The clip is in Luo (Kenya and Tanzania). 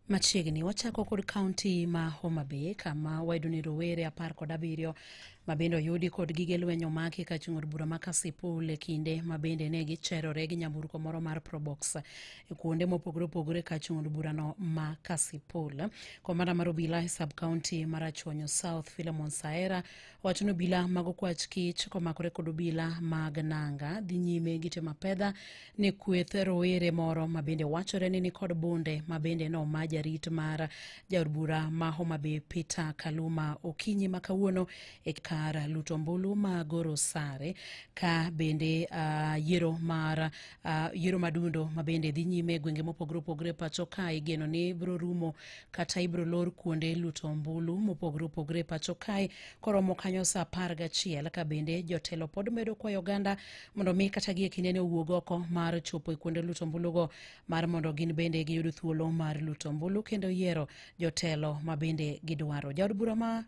Machiegni wachako kod kaunti ma Homa Bay kama wayudo ni rowere 17 mabende oyudi kod gige lweny omaki ka chung' od bura ma Kasipul e kinde mabende ne gicherore gi nyamburko moro mar Probox e kuonde mopogore opogore ka chung' od burano ma Kasipul. Komanda mar obila e sub county mar Rachuonyo South Philemon Saera wacho ni obila mag okwach kich komakore kod obila mag nanga dhi nyime gi temo apedha ne kweth rowere moro mabende wachore ni nikod bunde mabende noma jarit mar jaod bura ma Homa Bay Peter Kaluma okinyi ma kawuono e kar luto ombulu ma Goro Sare ka bende yiero mar yiero madundo mabende dhi nyime e gwenge mopogore opogore pacho ka igeno ni biro rumo kata ibiro lor kuonde luto ombulu mopogore opogore pacho kae koromo kanyo saa 11 ka bende jotelo pod medo kwayo oganda mondo mi kata gi e kindeni owuog oko mar chopo e kuonde luto ombulugo mar mondo gin bende giyud thuolo mar luto ombulu kendo yiero jotelo ma bende gidwaro. Jaod bura ma